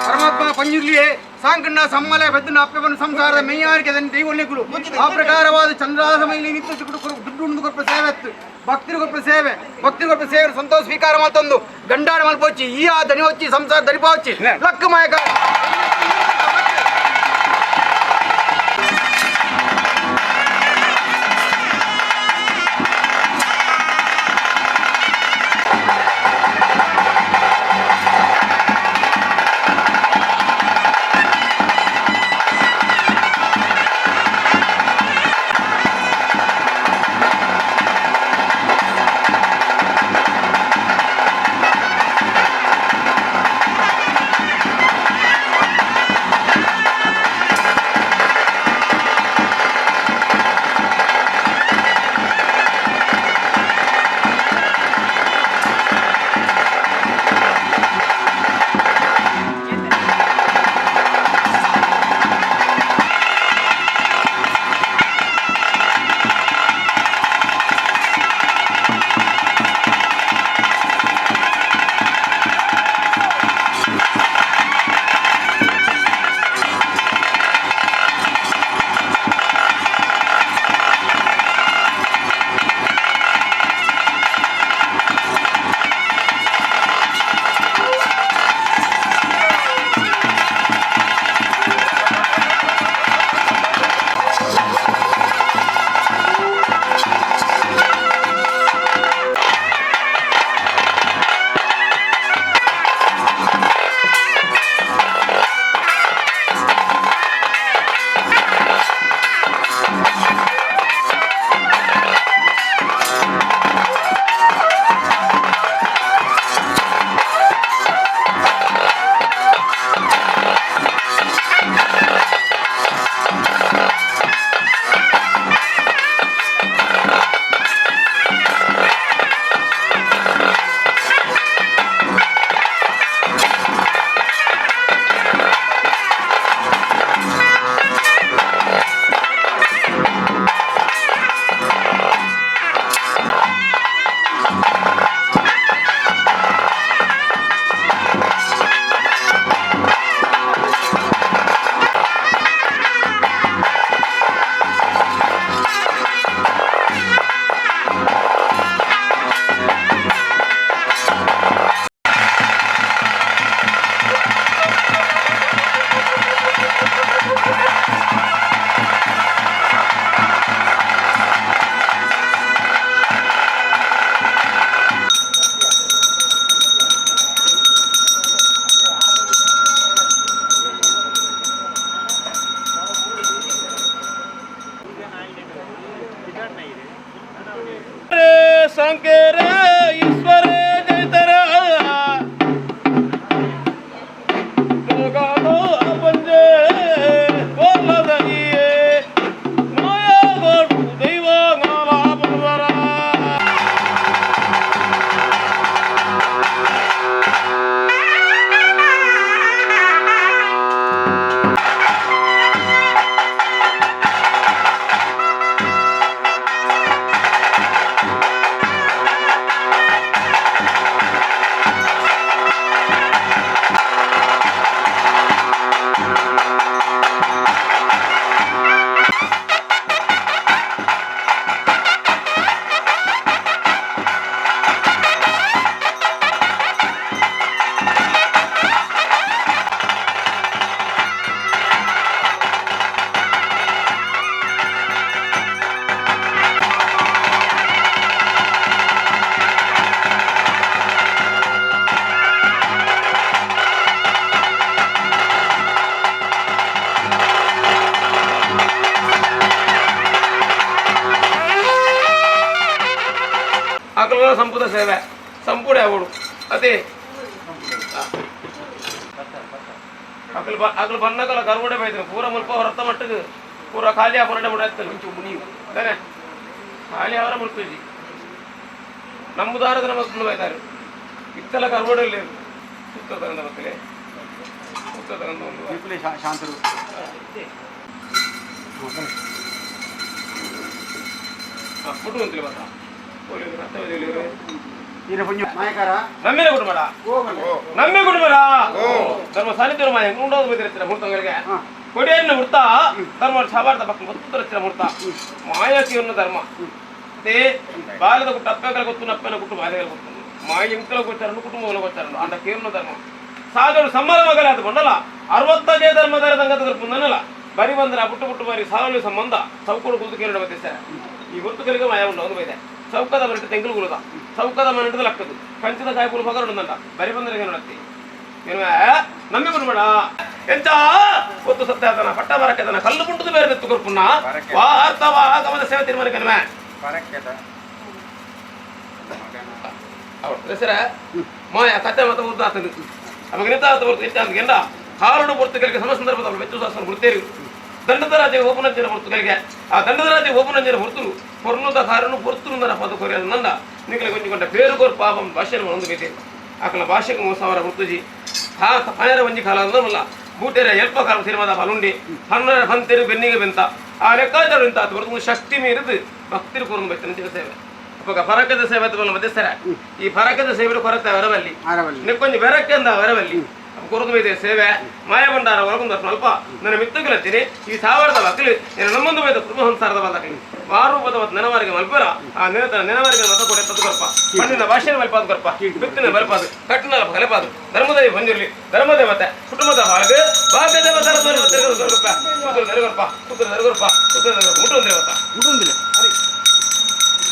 ಪರಮಾತ್ಮ ಪಂಜುರ್ಲಿಯೇ ಸಾಂಕಣ್ಣ ಸಮ್ಮಲೆ ಬೆದ್ದನ ಅಪ್ಪೆವನು ಸಂಸಾರದ ಮೆಯ್ಯಾರಿಕೆ ದೈವೊಲ್ಲೆಗಳು ಆ ಪ್ರಕಾರವಾದ ಚಂದ್ರಾಸಮೈಲಿ ನಿತ್ಯ ದುಡ್ಡು ಉಂಡು ಕೊರ್ಪ ಸೇವೆತ್ತು ಭಕ್ತರು ಕೊರ್ಪ ಸೇವೆ, ಭಕ್ತರು ಕೊರ್ಪ ಸೇವೆ ಸಂತೋಷ ಸ್ವೀಕಾರ ಮಾಡ್ತಂದು ಗಂಡಾಡ ಮಲ್ಪೊಚ್ಚಿ ಈ ಆ ದನಿ ಹೊಚ್ಚಿ ಸಂಸಾರ ದರಿಪಾವಚ್ಚಿ ಲಕ್ಕ ಮಾಯಕ. ಅಕಲ್ನ ಸಂಪುದ ಸೇವೆ ಸಂಪುಡೆ ಅವಳು ಅದೇ ಅಕಲ್ ಅಕಲ್ ಬನ್ನಕಲ ಕರುವಡೆ ಬೈದ್ರು ಪೂರ ಮುಲ್ಪ ಹೊರತ ಮಟ್ಟಿಗೆ ಪೂರ ಖಾಲಿ ಹೊರಡೆ ಬಿಡ ತಾನೆ ಖಾಲಿ ಅವರ ಮುಲ್ಪುಜಿ ನಮ್ಮದಾರದ ನಮ್ಮ ಬೈತಾರೆ ಇತ್ತಲ ಕರುವಡೆ ಇಲ್ಲ ಸುತ್ತ ತಗೊಂಡ ಮಕ್ಕಳೇ ಸುತ್ತ ತಗೊಂಡು ಒಂದು ವಿಪುಲೆ ಶಾಂತರು. ಮುಟ್ಟು ಅಂತಲೇ ಬತ್ತ ಈರ ಪುಣ್ಯ ಮಾಯಕಾರ. ನಮ್ಮಿನ ಕುಟುಂಬಡ. ಹೋಗಲ್ಲ. ನಮ್ಮಿ ಕುಟುಂಬಡ ಧರ್ಮ ಸಾನ್ನಿಧ್ಯ ಮಾಯ ಉಂಡೋದು ಬೈದಿರ್ತೀರ ಮುರ್ತಂಗಳಿಗೆ ಕೊಡಿಯನ್ನು ಮುರ್ತ ಧರ್ಮ ಸಾಬಾರ್ದ ಪಕ್ಕ ಗೊತ್ತಿರ ಮುರ್ತ ಮಾಯಕಿಯನ್ನು ಧರ್ಮ ಅದೇ ಬಾಲ್ಯದ ಗುಟ್ಟ ಅಪ್ಪಗಳ ಗೊತ್ತು ನಪ್ಪನ ಗುಟ್ಟು ಬಾಲ್ಯಗಳ ಗೊತ್ತು ಮಾಯ ಇಂಕಲ ಗೊತ್ತಾರನು ಕುಟುಂಬಗಳ ಗೊತ್ತಾರನು ಅಂಡ ಕೇರ್ನ ಧರ್ಮ ಸಾಧು ಸಮ್ಮರ ಮಗಲಾದ ಕೊಂಡಲ್ಲ ಅರವತ್ತನೇ ಧರ್ಮದಾರ ದಂಗದ ಪುಂದನಲ್ಲ ಬರಿ ಬಂದ್ರ ಪುಟ್ಟು ಪುಟ್ಟು ಬರಿ ಸಾಲಲ್ಲಿ ಸಂಬಂಧ ಚೌಕಡು ಕುಲ್ತು ಕೇರಳ ಮತ್ತೆ ಸರ್ ಈ ಗುರ್ತುಗಳಿಗೆ ಮಾಯ ಉಂಡು ಒಂದು ಬೈದೆ ಚೌಕದ ಮನೆಟ್ಟು ತೆಂಗುಲು ಗುರುದ ಚೌಕದ ಮನೆಟ್ಟು ಲಕ್ಕದು ಕಂಚಿದ ಕಾಯಿಪುಲು ಪಗರುಂಡಂಡ ಬರಿ ಬಂದ್ರೆ ನೋಡತ್ತಿ ನಮ್ಮಿ ಬಿಡ್ಬೇಡ ಎಂತ ಒತ್ತು ಸತ್ಯಾತನ ಪಟ್ಟ ಬರಕದನ ಕಲ್ಲು ಪುಂಟದ ಬೇರೆ ಎತ್ತು ಕೊರ್ಪುನ್ನ ವಾರ್ತವ ಗಮನ ಸೇವೆ ತೀರ್ಮಾನಕನ್ವೆ ಪರಕ್ಕೆದ ಅವಳು ಹೆಸರ ಮಾಯ ಕತೆ ಮತ ಉದ್ದ ಆತನು ಅವಾಗ ನಿಂತ ಆತ ಹೊರ್ತು ಎಂತ ಅಂದ ಕಾರಣ ಪೊರ್ತುಗಳಿಗೆ ಸಮ ಸಂದರ್ಭದ ವೆಚ್ಚ ಶಾಸನ ಹುಡ್ತೇರು ದಂಡದ ರಾಜ್ಯ ಓಪನಂಜನ ಹೊರ್ತುಗಳಿಗೆ ಆ ದಂಡದ ರಾಜ್ಯ ಓಪನಂಜನ ಹೊರ್ತುರು ಪೊರ್ನುದ ಕಾರಣ ಪೊರ್ತುರು ಪದ ಕೊರಿಯ ನಂದ ನಿಗಲ ಕೊಂಚ ಪೇರು ಕೋರ್ ಪಾಪಂ ಭಾಷೆ ಒಂದು ಬೇತೆ ಆಕಲ ಭಾಷೆಗೆ ಮೋಸವರ ಹೊರ್ತುಜಿ ಹಾ ಪಯರ ಒಂಜಿ ಕಾಲ ಅಂದಲ್ಲ ಬೂಟೆರ ಎಲ್ಪ ಕಾಲ ಸಿನಿಮಾದ ಫಲುಂಡಿ ಹನ್ನರ ಹಂತೆರು ಬೆನ್ನಿಗೆ ಬೆಂತ ಆ ಲೆಕ್ಕಾಚಾರ ಇಂತ ಹೊರತು ಷಷ್ಠಿ ಮೀರಿದು ಭಕ್ತಿರು ಕೂರ್ದು ಬೈತನ ಸೇವೆ ಅಪ್ಪಗ ಫರಕದ ಸೇವೆ ಮಧ್ಯಸ್ಥರ ಈ ಫರಕದ ಸೇವೆ ಕೊರತೆ ವರವಲ್ಲಿ ಆರವಲ್ಲಿ. ನಿಕ್ಕೊಂಜಿ ಬೆರಕೆ ಅಂದ ವರವಲ್ಲಿ ಕೊರದು ಬೈದೆ ಸೇವೆ ಮಾಯಭಂಡಾರ ಒಳಗೊಂದು ಸ್ವಲ್ಪ ನನ್ನ ಮಿತ್ತುಗಳತ್ತೀನಿ ಈ ಸಾವಿರದ ಮಕ್ಕಳು ನನ್ನ ನಮ್ಮೊಂದು ಬೈದ ಕುಟುಂಬ ಸಂಸಾರದ ಮಕ್ಕಳು ವಾರೂಪದ ನೆನವಾರಿಗೆ ಮಲ್ಪರ ಆ ನೆನತ ನೆನವಾರಿಗೆ ಮತ ಕೊಡೆ ತದ್ದು ಕೊರಪ ಮಣ್ಣಿನ ಭಾಷೆನ ಮಲ್ಪಾದ ಕೊರಪ ಬಿತ್ತಿನ ಮಲ್ಪಾದು ಕಟ್ಟಿನ ಕಲೆಪಾದು ಧರ್ಮದೇವಿ ಬಂದಿರಲಿ ಧರ್ಮದೇವತೆ ಕುಟುಂಬದ ಬಾಳಗು ಭಾಗ್ಯ ದೇವತರ ಕೊರಪ ಸೂತ್ರ ದರಗೊರಪ ಸೂತ್ರ ದರಗೊರಪ ಸೂತ್ರ ಮುಟ್ಟು ದೇವತ ಮುಟ್ಟುಂದಿಲ್ಲ.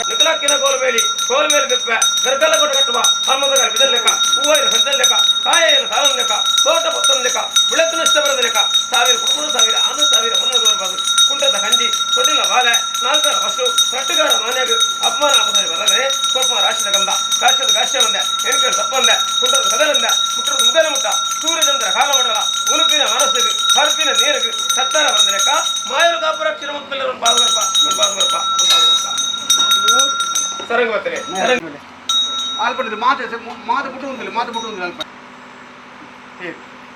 ನಿಕಲಾಕಿನ ಕೋಲಬೇಲಿ ಕೋಲಬೇಲಿ ದಿಪ್ಪೆ ಗರ್ಗಲ್ಲ ಕೊಟ್ಟ ಕಟ್ಟುವ ಹನುಮಂತಗಾರ ಬಿದಲ್ ಲೆಕ್ಕ ಹೂವಾಯಿನ ಸಂತಲ್ ಲೆಕ್ಕ ಕಾಯಿನ ಸಾಲನ್ ಲೆಕ್ಕ ತೋಟ ಪತ್ತನ್ ಲೆಕ್ಕ ಬೆಳಕು ನಷ್ಟ ಬರದ ಲೆಕ್ಕ ಸಾವಿರ ಕುಟುಂಬ ಸಾವಿರ ಆನು ಸಾವಿರ ಹೊನ್ನದು ಕುಂಟದ ಕಂಜಿ ತೊಟ್ಟಿಲ ಬಾಲೆ ನಾಲ್ಕರ ಪಶು ರಟ್ಟುಗಾರ ಮಾನ್ಯಾಗ ಅಪಮಾನ ಅಪಸಾರಿ ಬರದೆ ಸ್ವಲ್ಪ ರಾಶಿದ ಗಂಧ ಕಾಶ್ಯದ ಕಾಶ್ಯ ಬಂದೆ ಎಣಿಕೆ ತಪ್ಪಂದೆ ಕುಂಟದ ಕದಲಂದ ಮುಟ್ಟದ ಮುದಲ ಮುಟ್ಟ ಸೂರ್ಯಚಂದ್ರ ಕಾಲ ಮಾಡಲ ಉನುಪಿನ ಮನಸ್ಸಿಗೆ ಹರ್ಪಿನ ನೀರಿಗೆ ಸತ್ತಾರ ಬರದ ಲೆಕ್ಕ ಮಾಯರು ಕಾಪುರಕ್ಷರ ಮುತ್ತಲ್ಲ ಒಂದು ಪಾದಗರ್ಪ ಒಂದು ಪಾದಗರ್ಪ ಒಂದು ಪಾದಗರ್ಪ ಸರಂಗ ಬರ್ತಾರೆ ಸರಂಗ ಆಲ್ಪಂಡಿದ್ದು ಮಾತು ಮಾತು ಮುಟ್ಟುಂದಿಲ್ಲ ಮಾತು ಮುಟ್ಟುಂದಿಲ್ಲ ಅಲ್ಪ.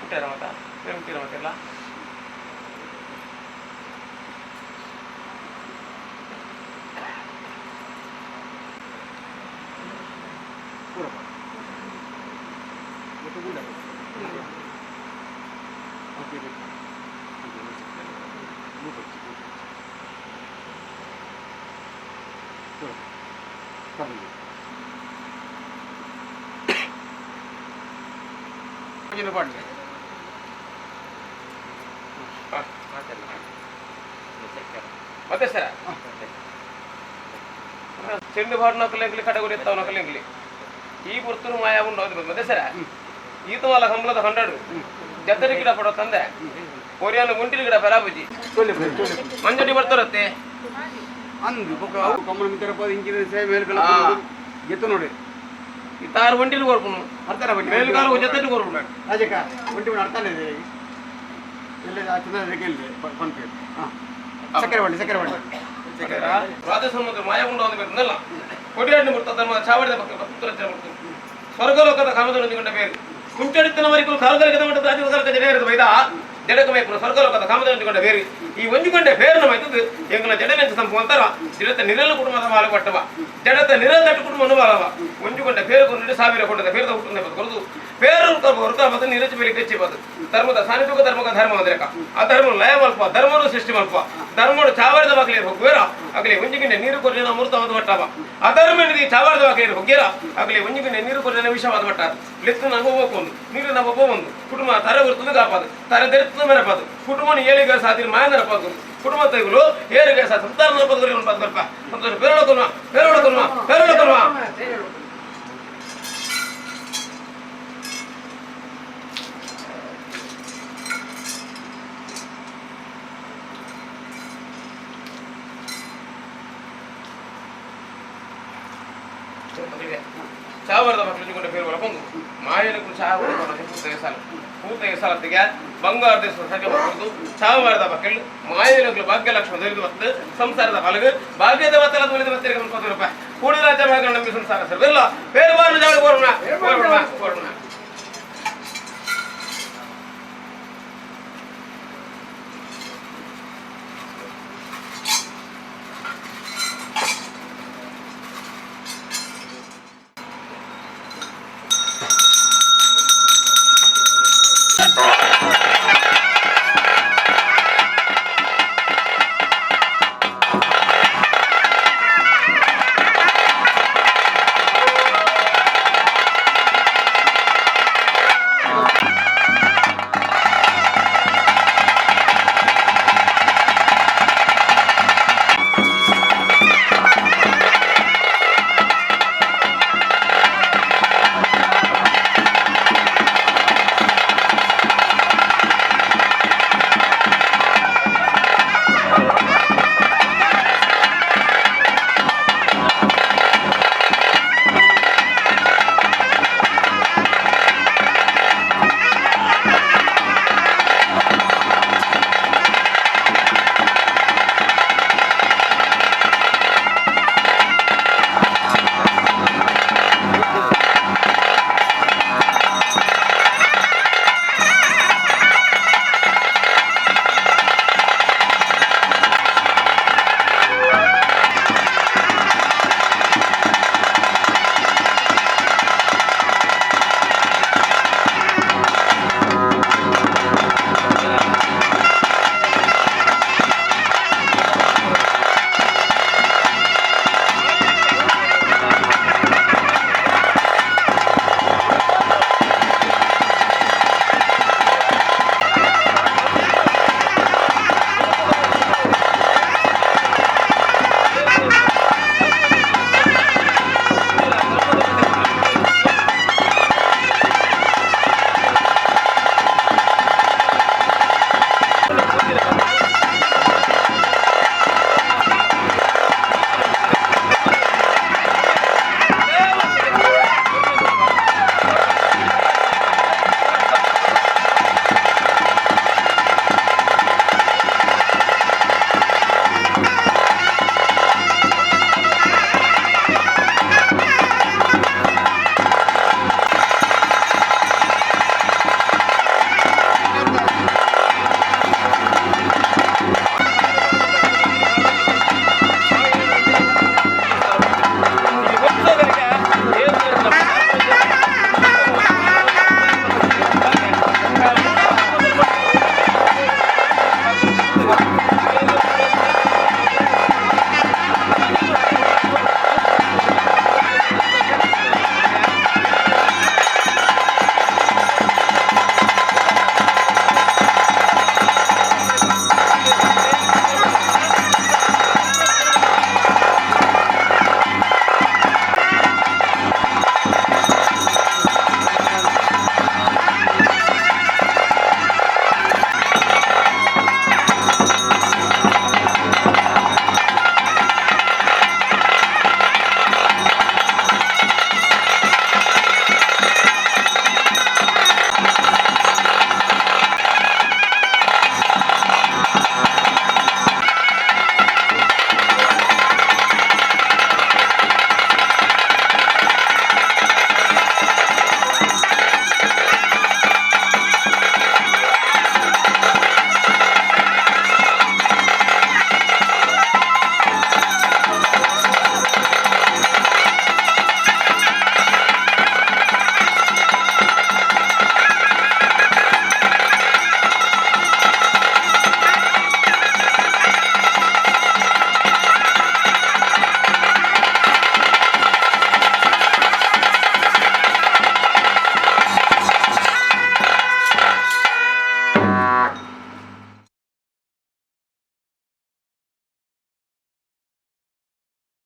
ಹುಟ್ಟಾರ ಮತ್ತ ಹುಟ್ಟಿರ ಮತ್ತೆಲ್ಲ ಮತ್ತೆ ಸರ ಚೆಂಡು ಬಾಡ್ ನಕಲೆಂಗ್ಲಿ ಕಡೆಗುರಿ ಎತ್ತಾವ ನಕಲೆಂಗ್ಲಿ ಈ ಪುರ್ತರು ಮಾಯ ಉಂಡು ಅದು ಮತ್ತೆ ಸರ ಈತವಲ್ಲ ಕಂಬಳದ ಹಂಡ್ರೆಡ್ ಜತ್ತರಿ ಗಿಡ ಪಡೋ ತಂದೆ ಕೊರಿಯಾನ ಗುಂಟಿನ ಗಿಡ ಪೆರಾಬುಜಿ ಮಂಜಡಿ ಬರ್ತಾರತ್ತೆ ಅಂದು ಬೊಕ್ಕ ಅವು ಕಮ್ಮನ ಮಿತ್ರ ಪದ ಇಂಚಿನ ಸೇವೆ ಮೇಲ್ಕಲ ಗೆತ್ತು ನೋಡಿ. ಈ ತಾರು ಒಂಟಿಲಿ ಕೊರ್ಪುನು ಅರ್ತಾರ ಬನ್ನಿ. ಮೇಲ್ಗಾಲು ಜೊತೆ ಕೊರ್ಪುನು. ರಾಜಕ್ಕ ಒಂಟಿ ಬಿಡು ಅರ್ತಾನೆ ಇದೆ ಎಲ್ಲ ಚಂದ ಇಲ್ಲಿ ಪಂಪೆ. ಹಾಂ, ಸಕ್ಕರೆ ಬಳ್ಳಿ ಸಕ್ಕರೆ ಬಳ್ಳಿ. ರಾಜಸಮುದ್ರ ಮಾಯ ಉಂಡು ಅಂತ ಬೇಕಂದಲ್ಲ ಕೊಡಿಯಾಡಿನ ಮುರ್ತ ಧರ್ಮ ಚಾವಡಿದ ಪಕ್ಕ ಪುತ್ರ ಮುರ್ತು ಸ್ವರ್ಗಲೋಕದ ಕಾಮದ ಬೇರು ಕುಂಚಡಿತನ ವರೆಗೂ ಕಾಲ್ಗಲಿಗೆ ಮಟ್ಟ ರಾಜ ಜಡೆಯರದ ಬೈದ ಜಡಕ ಮೈಪುರ ಸ್ವರ್ಗಲೋಕದ ಕಾಮದ ಬೇರು ಈ ಒಂಜುಗೊಂಡೆ ಬೇರ್ನ ಮೈತದ್ದು ಎಂಗಲ ಜಡನೆಂಚ ಸಂಪು ಅಂತಾರ ಜಡತ ನಿರಲು ಕುಟುಂಬದ ಬಾಲ ಕೊಟ್ಟವ ಜಡತ ನಿರಲ್ ತಟ್ಟು ಕುಟುಂಬ ಬಾಲವ ಒಂಜುಗೊಂಡೆ ಬೇರು ಕೊಂಡು ಸಾವಿರ ಕೊಂಡದ ಬೇರದ ಹುಟ್ಟುಂದೆ ಕೊರದು ಬೇರು ಹೊರತ ಮತ್ತು ನಿರಚ ಬೇಲಿ ಕಚ್ಚಿ ಧರ್ಮದ ಸಾನ್ನಿಧ್ಯ ಧರ್ಮಕ ಧರ್ಮ ಅಂದ್ರೆ ಆ ಧರ್ಮ ಲಯ ಮಲ್ಪ ಧರ್ಮನು ಸೃಷ್ಟಿ ಮಲ್ಪ ಧರ್ಮನು ಚಾವರದ ಮಕ್ಕಳಿಗೆ ಹೋಗುವೇರ ಅಗಲಿ ಒಂಜಿಗಿನ ನೀರು ಕೊರಿನ ಅಮೃತವಾದ ಮಟ್ಟವ ಅಧರ್ಮ ಈ ಚಾವರದ ಮಕ್ಕಳಿಗೆ ಹೋಗ್ಯರ ಅಗಲಿ ಒಂಜಿಗಿನ ನೀರು ಕೊರಿನ ವಿಷವಾದ ಮಟ್ಟ ಲೆತ್ತು ನಾವು ಹೋಗ್ಕೊಂಡು ನೀರು ನಾವು ಒಂದು ಕುಟುಂಬ ತರ ಗುರ್ತದ ಕಾಪಾದು ತರ ದೆರ್ತದ ಮೆರಪಾದು ಕುಟುಂಬನ ಏಳಿಗೆ ಸಾಧಿನ ಮಾಯ ನೆನಪಾದು ಕುಟುಂಬ ತೆಗುಲು ಏರಿಗೆ ಸಾ ಸಂತಾನ ನೆನಪಾದು ಪಾದಲ್ಪ ಸಂತೋಷ ಪೇರೊಳಕೊಲ್ವ ಪೇರೊಳಕೊಲ್ವ ಪೇರೊಳಕೊಲ್ವ ಕೊಟ್ಟಿದೆ. ಚಾವರದ ಮಕ್ಕಳು ಕೊಂಡ ಪೇರು ಒಳಗೊಂದು ಮಾಯನಕ್ಕೂ ಚಾವರ ಪೂತ ಸಾಲ ಪೂತ ಸಾಲತ್ತಿಗೆ ಬಂಗಾರ ದೇಶ ಸಜ್ಜೆ ಮಾಡ್ಕೊಂಡು ಚಾವರದ ಮಕ್ಕಳು ಮಾಯನಕ್ಕೂ ಭಾಗ್ಯಲಕ್ಷ್ಮಿ ದೊರೆದು ಮತ್ತು ಸಂಸಾರದ ಫಲಗ ಭಾಗ್ಯದ ಮತ್ತಲ ದೊರೆದು ಮತ್ತೆ 30 ರೂಪಾಯಿ ಕೂಡಿದ ರಾಜ್ಯ ಭಾಗ ನಂಬಿ ಸಂಸಾರ ಸರ್ವೆಲ್ಲ. ಪೇರು ಬಾರು ಜಾಗ ಕೋರೋಣ ಕೋರೋಣ ಕೋರೋಣ.